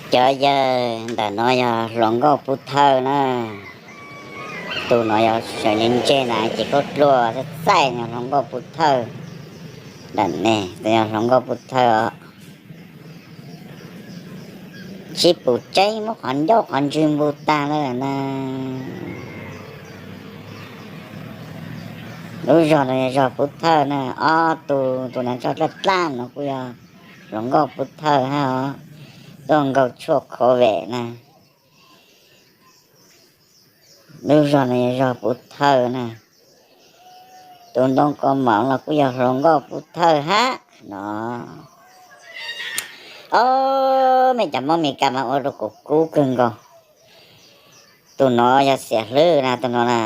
Cov yawg ntawm no yog hluas nkauj pub thawj na. Tus no yog sawv ntseg ntseg na, ces khaub dluag txaij txaij no, hluas nkauj pub thawj. Ntawm ne, tus yog hluas nkauj pub thawj os. Tsis pum tseeb, muab qhov ncauj qhov ntswg npu tag lawm na. Lub zog no yog zog pub thawj na. Ob tug, tus nas tso dlaj dlaj no kuj yog hluas nkauj pub thawj hab os. Tuaj nkaug tshuaj COVID na. Lub zog no yog zog pub thawj na. Tus ntoo kaus mom los kuj yog hluas nkauj pub thawj hab no. Ob, mej cov Hmoob Amelikas mas ua rau kuv kub kawg nkaus. Tus no yog Xiam Hlwb na, tus no na.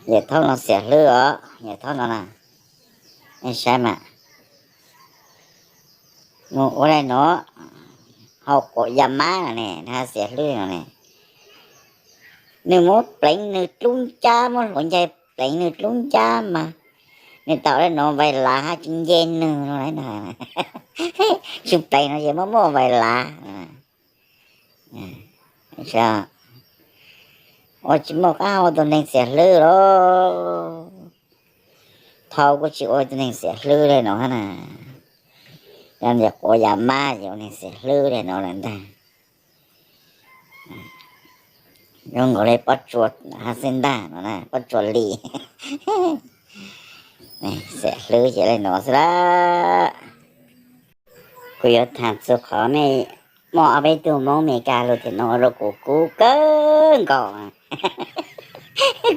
Yawm Thaub no Xiam Hlwb os, yawm Thaub no na. Nej saib mas, mus ua li no, haus quav ya mab no ne, Xiam Hlwb no ne. Nws muab pleev nws dlub ncab, muab hluav ncaig pleev nws dlub ncab mas nws tau li no vais lav hab tsis nce nws no na. Tsis pleev no ces muab muaj vais lav. Ua tsis muaj qab hau tus neeg Xiam Hlwb los. Thaub kuj tsis ua tus neeg Xiam Hlwb li no na. Yog tias quav ya mab ces ua neeg Xiam Hlwb li no lawm ntag. Zoo nkaus li pob tsuas hab xwb ntag no, pob tsuas lis. Xiam Hlwb ces li no xwb lawm. Kuv yuav tham txug qhov mej muaj ob peb tug Hmoob Amelikas lug tim no ua rau kuv kub kawg nkaus.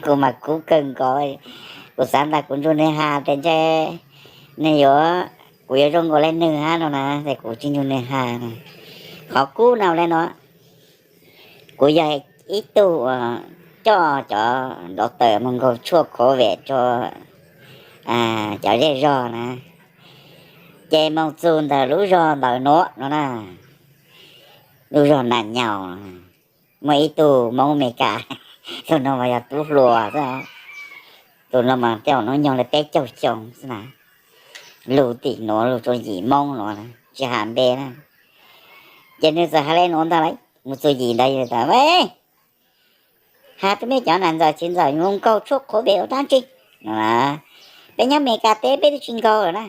Kuv mas kub kawg nkaus. Kuv xav tas kuv nrug nwg has tes ntshe nwg yuav, kuv yuav zoo nkaus li nwg hab no na, tes kuv tsis nrug nwg has. Qhov kub no li no, kuv yog ib tug coj cov doctor moog nkaug tshuaj COVID rua cov zej zog na, ces moog txug ntawm lub zog ntawm nuav no na, lub zog Nam Nyaus, muaj ib tug Hmoob Amelikas, tus no mas yog tub hluas xwb, tus no mas tej zaum hnub nyoog li peb caug xyoo xwb na, lug tim nuav lug rua yim Moob nuav, tsis has npe na. Ces nwg txawm has le nuav ntag lawm, mus txug yim ntawd tas, has rua mej cov nam ntxawm txiv ntxawm moog nkaug tshuaj COVID ua dlaab tsi no. Peb nyob Amelikas teb peb twb tsis nkaug lawm na,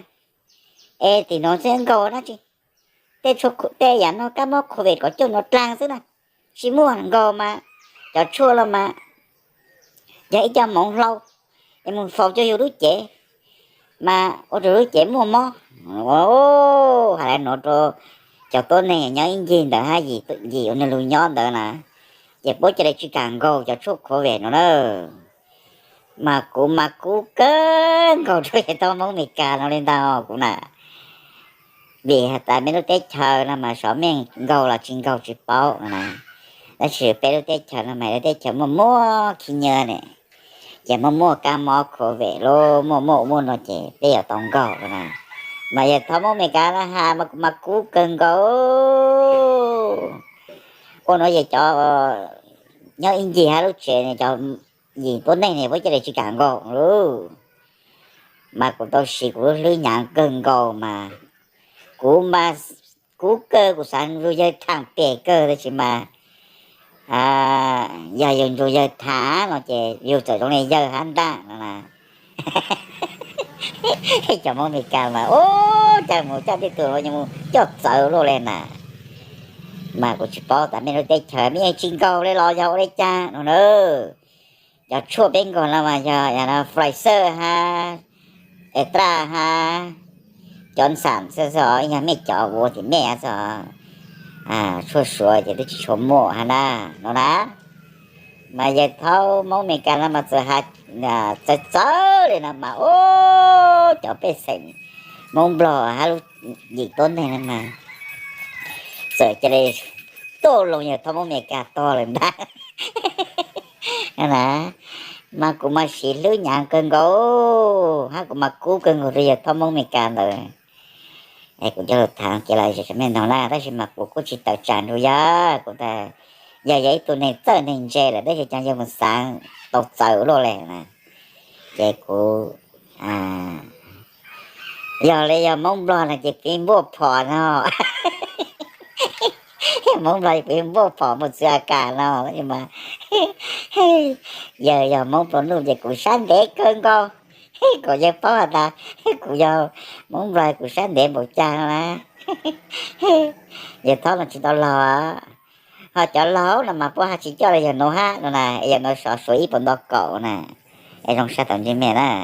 es tim nuav txhaj nkaug ua dlaab tsi? Tej yam no kab mob COVID kaum cuaj nuav dlaag xwb na, tsis muaj nkaug mas, cov tshuaj los mas yog ib co moov hlau es moog faus cuag yug lub cev, mas ua rua lub cev muaj mob. Has le nuav rua cov tuab neeg nyob ib ncig ntawd hab yim ua nwg lug nyob ntawd na, ces puab ca le tsis kam nkaug cov tshuaj COVID no na. Mas kuv mas kub kawg nkaus rua yawg thaub Hmoob Amelikas no li ntag kuv na. Vim has tas mej lub teb chaws no mas xyov mej nkaug los tsis nkaug tsis paub no na, tab sis peb lub teb chaws no mas lub teb chaws muaj muaj khib nyiab ne, ces muaj muaj kab mob COVID lub muaj muaj muaj no ces peb yuav tau nkaug no na. Mas yawg thaub Hmoob Amelikas no has mas kuv mas kub kawg nkaus. Ua nuav yog cov nyob ib ncig hab lub tsev, cov yim tuab neeg ne puab ca le tsis kam nkaug lauj. Mas kuv tau siv kuv lub hlwb hnyav kawg nkaus mas, kuv mas kub kawg, kuv xav nrug yawg thaam pem kawg tab sis mas yog yug nrug yawg thaam no ces yug txawm zoo li yawg hab ntaaj no na. Cov Hmoob Amelikas mas ub, caag mus coj tej tug los yog mus coj txawv luaj li na. Mas kuv tsis paub tas mej lub teb chaws mej yeej tsis nkaug li los yog ua li cas no na. Cov tshuaj peb nkaug no mas yog Pfizer hab Astra hab Johnson xwb os, yog mej cov ua tim mej xwb os. Tshuaj Suav ces twb tsis tshua muaj hab na, no na. Mas yawg thaub Hmoob Amelikas no mas txawv txawv li no mas ub, cov pej xeem Hmoob Nplog hab lub yim tuab neeg no mas txawm ca le tuaj loo yawg thaub Hmoob Amelikas tog lawm ntag. Mas kuv mas siv hlwb hnyav kawg nkaus hab kuv mas kub kawg nkaus rua yawg thaub Hmoob Amelikas ntawd. Es kuv coj lug thaam kev lom zem rua mej noog na, tab sis mas kuv kuj tsis tawm tsaam nrug yawg, kuv tas yawg yog ib tug neeg txawj neeg ntse lawm tab sis cov yawg mus xaav tau txawv luaj li na. Ces kuv, yog li yog Hmoob Nplog no ces kev npuaj phom no, Hmoob Nplog kuv yeej npuaj phom mus txwv a kas no mas, yawg yog Hmoob Nplog nuj ces kuv sab ntev kawg nkaus, kom yawg paub has tas kuv yog Hmoob Nplog kuv sab ntev npaum cas no na. Yawg Thoob no tsis tau laug, ho cov laug no mas puab haj tsis coj li yawg nuav hab no na, yawg nuav sov suav ib puas nto kaum na. Es zoo sab tau ntsej mej na.